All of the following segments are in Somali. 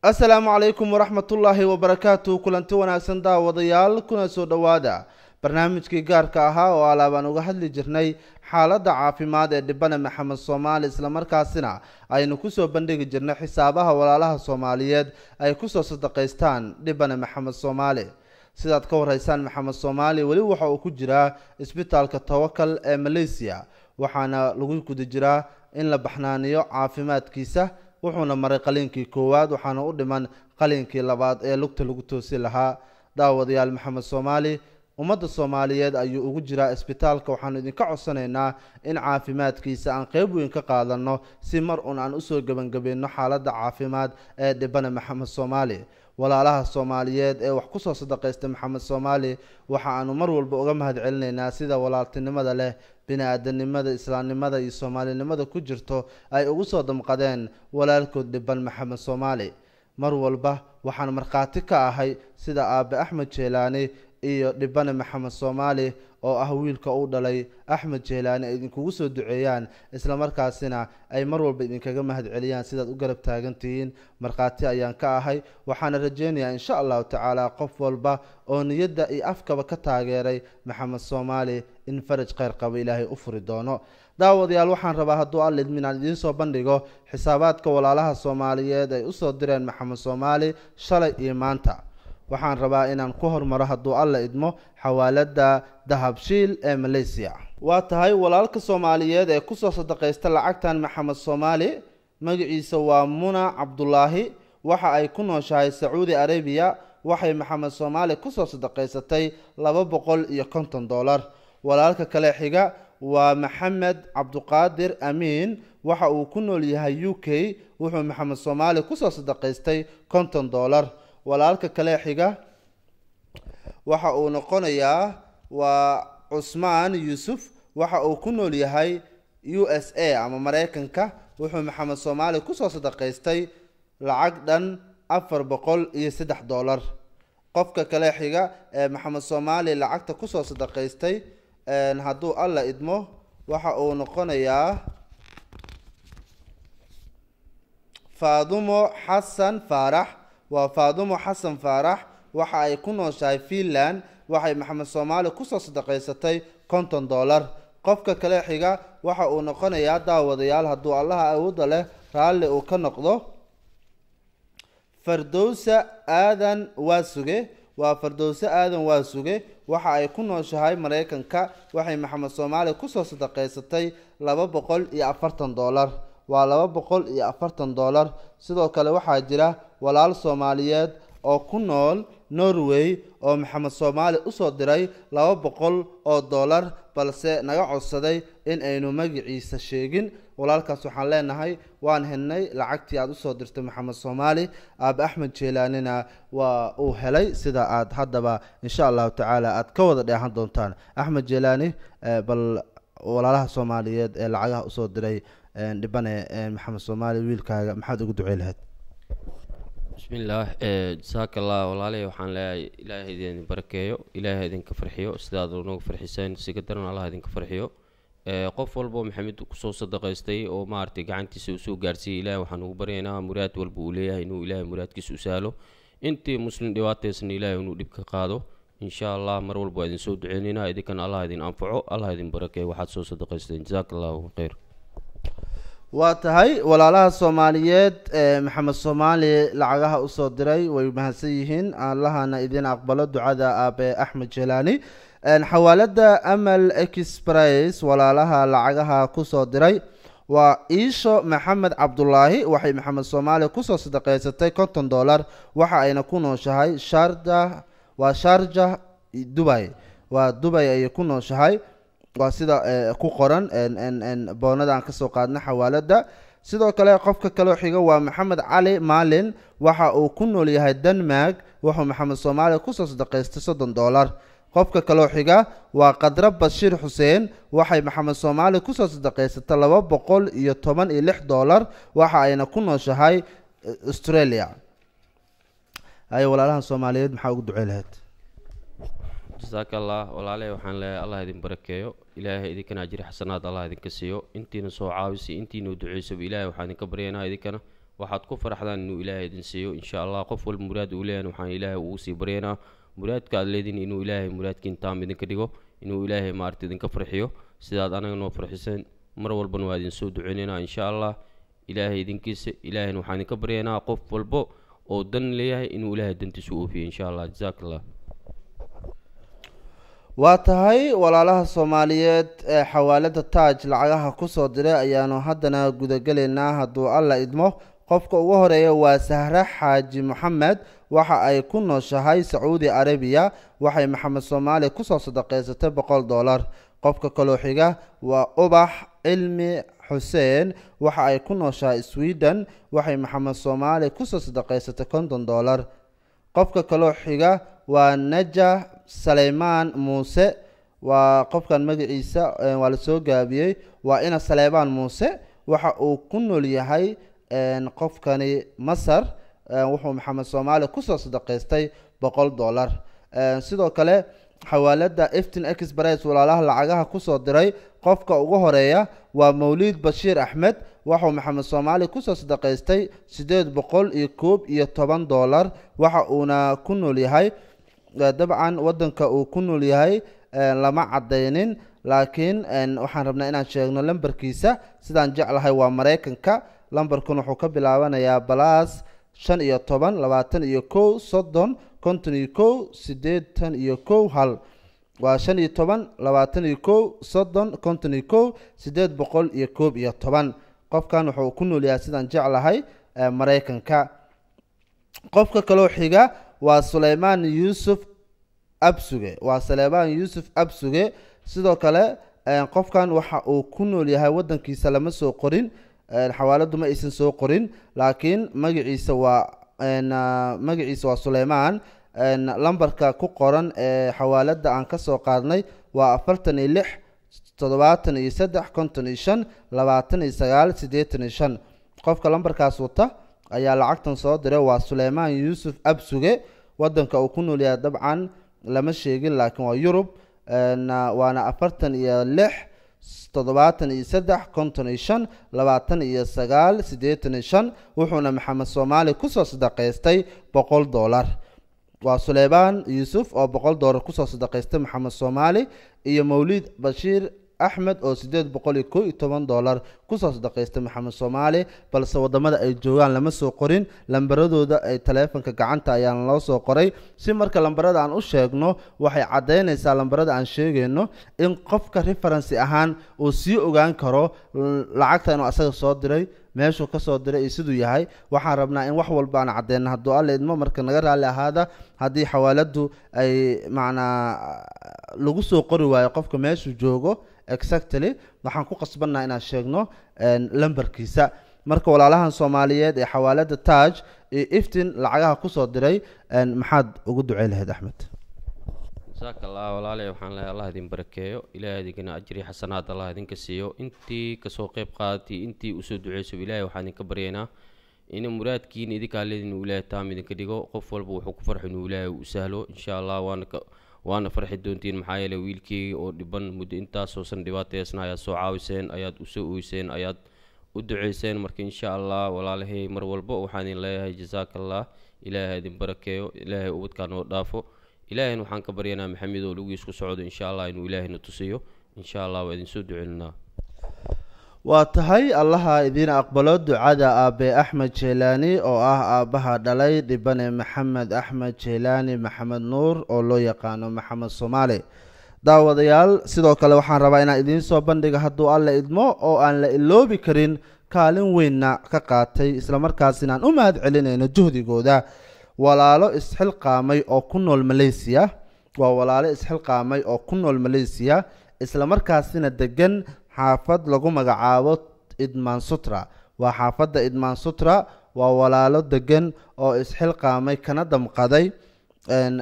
Asalaamu calaykum waraxmatullaahi wabarakaatu. Kulanti wanaagsan daawadayaal, kuna soo dhowaada barnaamijkii gaarka ahaa oo alaabaan uga hadli jirnay xaaladda caafimaad ee dhibane Maxamed Soomaali, islamarkaasina aynu kusoo bandhigi jirnay xisaabaha walaalaha Soomaaliyeed ay kusoo sadaqaystaan dhibane Maxamed Soomaali. Sidaad ka warhaysaan, Maxamed Soomaali weli waxa uu ku jiraa isbitaalka Tawakal ee Malaysia, waxaana lagu guda jiraa in la baxnaaniyo caafimaadkiisa. Wuxuuna maray qaliinkii koowaad, waxaana u dhiman qaliinkii labaad ee lugta lagu toosi lahaa. Daawadayaal, Maxamed Soomaali ummadda Soomaaliyeed ayuu ugu jiraa isbitaalka. Waxaanu idinka codsanaynaa in caafimaadkiisa aan qeyb weyn ka qaadano, si mar un aan usoo gebangabayno xaaladda caafimaad ee dhibane Maxamed Soomaali. Walaalaha Soomaaliyeed ee wax kusoo sadaqaysta Maxamed Soomaali waxa aanu mar walba uga mahad celinaynaa sida walaaltinimada leh, bini-aadanimada, islaamnimada iyo soomaalinimada ku jirto ay ugu soo damqadeen walaalkood dhiban Maxamed Soomaali. Mar walba waxaan markhaati ka ahay sida aabe Axmed Jeelaani iyo dhibane Maxamed Soomaali, oo ah wiilka uu dhalay Axmed Jeelaani, ay idinkugu soo duceeyaan, islamarkaasina ay mar walba idinkaga mahad celiyaan sidaad u garab taagan tihiin. Markhaati ayaan ka ahay, waxaana rajeynayaa insha Allahu tacaala qof walba oo niyadda iyo afkaba ka taageeray Maxamed Soomaali in faraj kheyr qaba Ilaahay u furi doono. Daawadayaal, waxaan rabaa hadduu Alla idmin aan idiin soo bandhigo xisaabaadka walaalaha Soomaaliyeed ay usoo direen Maxamed Soomaali shalay iyo maanta. Waxaan rabaa inaan ku hormaro, hadduu Alla idmo, xawaalada Dahabshiil ee Malaysia. Waa tahay, walaalka Soomaaliyeed ee kusoo sadaqaysta lacagtan Maxamed Soomaali magaciisa waa Muna Cabdulaahi, waxa ay ku nooshahay Sacuudi Arabiya. Waxay Maxamed Soomaali kusoo sadaqaysatay $250. Walaalka kale xiga waa Maxamed Cabduqaadir Amiin, waxa uu ku nool yahay UK, wuxuu Maxamed Soomaali kusoo sadaqaystay $50. Walaalka kale xiga waxa uu noqonayaa waa Cusmaan Yuusuf, waxa uu ku nool yahay USA ama Mareykanka, wuxuu Maxamed Soomaali kusoo sadaqaystay lacag dhan $403. Qofka kale xiga ee Maxamed Soomaali lacagta kusoo sadaqaystay, hadduu Alla idmo, waxa uu noqonayaa Faadumo Xasan Faarax. Waa Faadumo Xasan Faarax, waxa ay ku nooshahay Finland, waxay Maxamed Soomaali kusoo sadaqaysatay $50. Qofka kale xiga waxa uu noqonayaa, daawadayaal, hadduu Allaha awoodda leh raalli uu ka noqdo, Fardowsa Aadan Waasuge. Waa Fardowse Aadan Waasuge, waxa ay ku nooshahay Mareykanka, waxay Maxamed Soomaali kusoo sadaqaysatay $240. Waa $240. Sidoo kale waxaa jira walaal Soomaaliyeed oo ku nool Norway oo Maxamed Soomaali usoo diray $200, balse naga codsaday in aynu magaciisa sheegin. Walaalkaas waxaan leenahay waan helnay lacagtii aada usoo dirtay Maxamed Soomaali, aabe Axmed Jeelaanina waa uu helay, sida aad haddaba insha Allahu tacaala aad ka wada dheehan doontaan. Axmed Jeelaani, bal walaalaha Soomaaliyeed ee lacagaha usoo diray dhibane Maxamed Soomaali wiilkaaga maxaad ugu ducey lahayd? Bismillaah, jasaaka Allah. Walaaley, waxaan leeyahay Ilaahay idin barakeeyo, Ilaahay idinka farxiyo sidaad nooga farxiseen siga daran, Allah idinka farxiyo. Qof walbo Maxamed kusoo sadaqaystay oo maaragtay gacantiisa usoo gaarsiiyey, Ilaahay waxaan ugu baryaynaa muraad walba uu leeyahay inuu Ilaahay muraadkiisa u sahlo, intii muslim dhibaataysan Ilaahay inuu dhib ka qaado insha Allah. Mar walba waa idin soo duceynaynaa, idinkana Allah idin anfaco, Allah idin barakeeyo waxaad soo sadaqaysteen. Jazaaka Allahu khayr. Waa tahay, walaalaha Soomaaliyeed ee Maxamed Soomaali lacagaha usoo diray way mahadsan yihiin, Allahana idin aqbalo ducada aabe Axmed Jelaani. Xawaalada Amal Express, walaalaha lacagaha kusoo diray waa Iisho Maxamed Cabdulaahi, waxay Maxamed Soomaali kusoo sadaqaysatay $50, waxa ayna ku nooshahay Sharja. Waa Sharja, Dubay, waa Dubay ayay ku nooshahay, waa sida ku qoran boonada aan kasoo qaadna xawaalada. Sidoo kale qofka kaloo xiga waa Maxamed Cali Maalin, waxa uu ku nool yahay Denmark, wuxuu Maxamed Soomaali kusoo sadaqaystay $30. Qofka kaloo xiga waa Qadra Bashiir Xuseen, waxay Maxamed Soomaali kusoo sadaqaysatay $216, waxa ayna ku nooshahay Australia. Ay walaalahan Soomaaliyeed maxaa ugu ducey lahayd? Jasaaka Allah. Walaaley, waxaan leeyahay Allah idin barakeeyo, Ilaahay idinkana ajri xasanaad Allah idinka siiyo. Intiina soo caawisay, intiina duceysaba, Ilaahay waxaan idinka baryaynaa idinkana Waxaad ku faraxdaan inuu Ilaahay idin siiyo, insha Allah. Qof walba muraad uu leeyahay waxaan Ilaahay ugu sii baryaynaa muraadka aad leediin inuu Ilaahay muraadkiin taam idinka dhigo, inuu Ilaahay maaragta idinka farxiyo sidaad anaga noo farxiseen. Mar walbana waa idin soo duceynaynaa, insha Allah, Ilaahay idinkiisa. Ilaahayna waxaan idinka baryaynaa qof walbo oo dan leeyahay inuu Ilaahay dantiisa u oofiyo, insha Allah. Jazaak Allah. Waa tahay, walaalaha Soomaaliyeed ee xawaalada Taaj lacagaha kusoo diray ayaanu haddana gudagelaynaa, hadduu Alla idmo. Qofka ugu horeeya waa Sahre Xaaji Moxamed, waxa ay ku nooshahay Sacuudi Arabiya. Waxay Maxamed Soomaali kusoo sadaqaysatay $100. Qofka kaloo xiga waa Ubax Cilmi Xuseen, waxa ay ku nooshahay Sweden. Waxay Maxamed Soomaali kusoo sadaqaysatay $50. Qofka kaloo xiga waa Naja Saleymaan Muuse. Waa qofkan magaciisa waa lasoo gaabiyey, waa ina Saleymaan Muuse. Waxa uu ku nool yahay qofkani Masar. Wuxuu Maxamed Soomaali kusoo sadaqaystay $100. Sidoo kale xawaalada Iftin Express walaalaha lacagaha kusoo diray, qofka ugu horeeya waa Mawliid Bashiir Axmed. Waxuu Maxamed Soomaali kusoo sadaqaystay $811. Waxa uuna ku nool yahay, dabcan wadanka uu ku nool yahay lama cadaynin, laakiin waxaan rabnaa inaan sheegno lambarkiisa. Sidaan jeclahay waa Maraykanka. Lambarkun wuxuu ka bilaabanayaa +15 21 30 51 81 1. Waa 15 21 30 51 811. Qofkan wuxuu ku nool yahay, sidaan jeclahay, Maraykanka. Qofka kaloo xiga waa Suleymaan Yuusuf Absuge. Waa Suleymaan Yuusuf Absuge. Sidoo kale qofkan waxa uu ku nool yahay, wadankiisa lama soo qorin, xawaaladu ma aysan soo qorin, laakiin magaciisa waa Suleymaan. Lambarka ku qoran ee xawaalada aan kasoo qaadnay waa 46 73 55 29 85. Qofka lambarkaas wata ayaa lacagtan soo diray, waa Suleymaan Yuusuf Absuge. Wadanka uu ku nool yahay dabcan lama sheegin, laakiin waa Yurub, waana 46 73 55 29 85. Wuxuuna Maxamed Soomaali kusoo sadaqaystay $100. Waa Suleymaan Yuusuf oo $100 kusoo sadaqaystay Maxamed Soomaali, iyo Mawliid Bashiir Axmed oo $811 kusoo sadaqaystay Maxamed Soomaali, balse wadamada ay joogaan lama soo qorin. Lambaradooda ay taleefonka gacanta ayaana loo soo qoray. Si marka lambarada aan u sheegno, waxay caddaynaysaa lambarada aan sheegayno in qofka reference ahaan uu sii ogaan karo lacagta inuu asaga soo diray, meeshuu kasoo diray iyo siduu yahay. Waxaan rabnaa in wax walba aan cadeyno, hadduu Alla idmo. Marka naga raalli ahaada haddii xawaaladu ay macnaa lagu soo qori waayo qofka meeshuu joogo exactly, waxaan ku qasbannaha inaan sheegno lambarkiisa. Marka walaalahan Soomaaliyeed ee xawaalada Taaj iyo Iftin lacagaha kusoo diray, maxaad ugu ducey lahayd, Axmed? Jasaaka Allah, walaaley. Waxaan leehay Allah idin barakeeyo, Ilaahay idinkana ajri xasanaad Allah idinka siiyo. Intii kasoo qeyb qaadatay, intii usoo duceyso, Ilaahay waxaan idinka baryaynaa in muraadkiina idinkaa leedin uu Ilaahay taam idinka dhigo. Qof walba wuxuu ku farxo inuu Ilaahay u sahlo, insha Allah. Waana farxi doontiin, maxaa yeelay wiilkii oo dhiban muddo intaasoosan dhibaateysna ayaad soo caawiseen, ayaad usoo ooyseen, ayaad u duceyseen. Marka insha Allah, walaalahay, mar walba waxaan idin leeyahay jasaaka Allah, Ilaahay idin barakeeyo, Ilaahay ubadkaa noo dhaafo. Ilaahayna waxaan ka baryanaa Maxamed oo lugiis ku socdo, insha Allah, inuu Ilaahayna tusiyo, insha Allah. Waa idin soo ducelinaa. Waa tahay, Allaha idiin aqbalo ducada aabe Axmed Jeylaani oo ah aabbaha dhalay dhibane Maxamed Axmed Jeylaani Maxamed Nuur oo loo yaqaano Maxamed Soomaali. Daawadayaal, sidoo kale waxaan rabaa inaan idiin soo bandhiga, hadduu Alla idmo, oo aan la iloobi karin, kaalin weynna ka qaatay, islamarkaasina aan u mahad celinayno juhdigooda, walaalo isxilqaamay oo ku nool Malaysiya. Waa walaalo isxilqaamay oo ku nool Malaysiya, islamarkaasina degan xaafad lagu magacaabo Idmaan Sutra. Waa xaafadda Idmaan Sutra. Waa walaalo degan oo isxilqaamay kana damqaday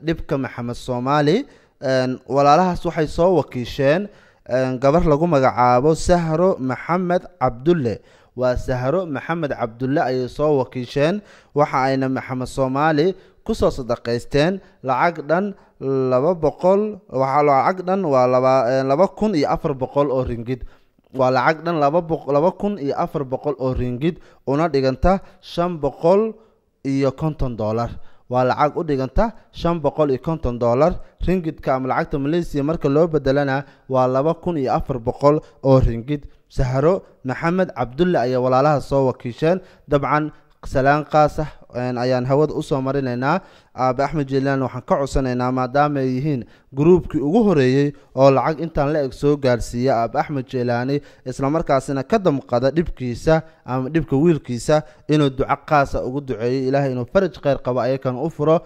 dhibka Maxamed Soomaali. Walaalahaas waxay soo wakiisheen gabar lagu magacaabo Sahro Maxamed Cabdulle. Waa Sahro Maxamed Cabdulle ayay soo wakiisheen. Waxa ayna Maxamed Soomaali kusoo sadaqaysteen lacag dhan 200, waxaa lacag dhan waa 2400 oo ringid. Waa lacag dhan 2400 oo ringid, una dhiganta $550. Waa lacag u dhiganta $550. Ringidka ama lacagta Malaysia marka loo bedelana waa 2400 oo ringid. Sahro Maxamed Cabdulle ayaa walaalaha soo wakiisheen. Dabcan salaan qaas ah ayaan hawada usoo marinaynaa. Aabe Axmed Jeylaan waxaan ka codsanaynaa, maadaama ay yihiin gruubkii ugu horeeyey oo lacag intaan la eg soo gaarsiiya Aabe Axmed Jeylaani, islamarkaasina ka damqada dhibkiisa ama dhibka wiilkiisa, inuu duco qaasa ugu duceeyo Ilaahay inuu faraj kheyr qabo ayakan u furo.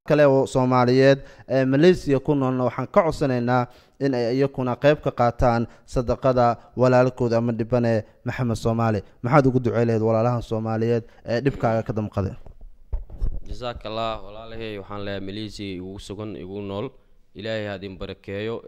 Kale oo Soomaaliyeed ee Malaysia ku noolna waxaan ka codsanaynaa in ay iyakuna qayb ka qaataan sadaqada walaalkooda ama dhibane Maxamed Soomaali. Maxaad ugu ducey lahayd walaalahan Soomaaliyeed ee dhibkaaga ka damqaday? Jazaaka Allah walaalahey. Waxaan leeyahay Malaysia igu sugan, igu nool, Ilaahay ha idin barakeeyo,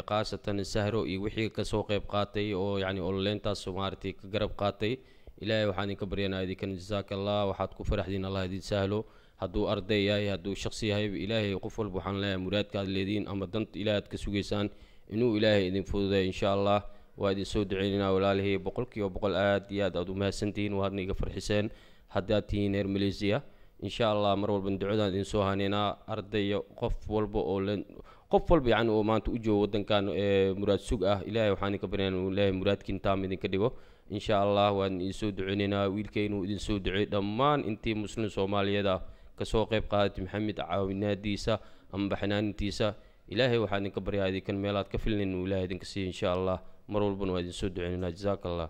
khaasatan Sahro iyo wixii kasoo qayb qaatay oo yacni ololeyntaas maaragtay ka garab qaatay. Ilaahay waxaan idinka baryanaa idinkan, jazaaka Allah, waxaad ku faraxdiin Allah idin sahlo. Hadduu arday yahay, hadduu shaksi yahay, Ilaahay qof walba waxaan leeyahay muraadka aad leediin ama danta Ilaahay aad ka sugaysaan inuu Ilaahay idin fududeeyo, insha Allah. Waa idin soo duceynaynaa walaalihii, 100%. Aad iyo aad aad u mahadsantihiin, waadna iga farxiseen haddaad tihiin reer Malaysia. Insha Allah mar walba ducadaan idin soo haneynaa. Ardaya, qof walba oo len, qof walba yacni oo maanta u joogo waddankan ee muraad sug ah, Ilaahay waxaan idinka baryaynaa inuu Ilaahay muraadkiin taam idinka dhigo, insha Allah. Waan idin soo duceynaynaa, wiilkaynu idin soo duceey, dhammaan intii muslim Soomaaliyeed ah kasoo qayb qaadatay Maxamed caawinaadiisa ama baxnaanintiisa. Ilaahay waxaan idinka baryaa idinkan meelaad ka filnayn inuu Ilaahay idinka siiyo, insha Allah. Mar walbana waa idin soo duceynaynaa. Jazaaka Allah.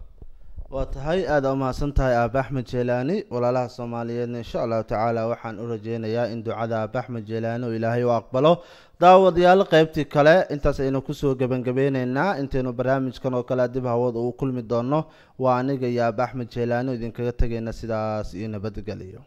Waa tahay, aada u mahadsan tahay Aabe Axmed Jeylaani. Walaalaha Soomaaliyeedna insha Allahu tacaala waxaan u rajeynayaa in ducada Aabe Axmed Jeylaani uu Ilaahay u aqbalo. Daawadayaal, qeybtii kale intaas aynu kusoo gebangabeyneynaa. Intaynu barnaamijkan oo kale dib hawada ugu kulmi doono, waa aniga iyo Aabe Axmed Jeylaani oo idinkaga tegayna sidaas iyo nabadgeliyo.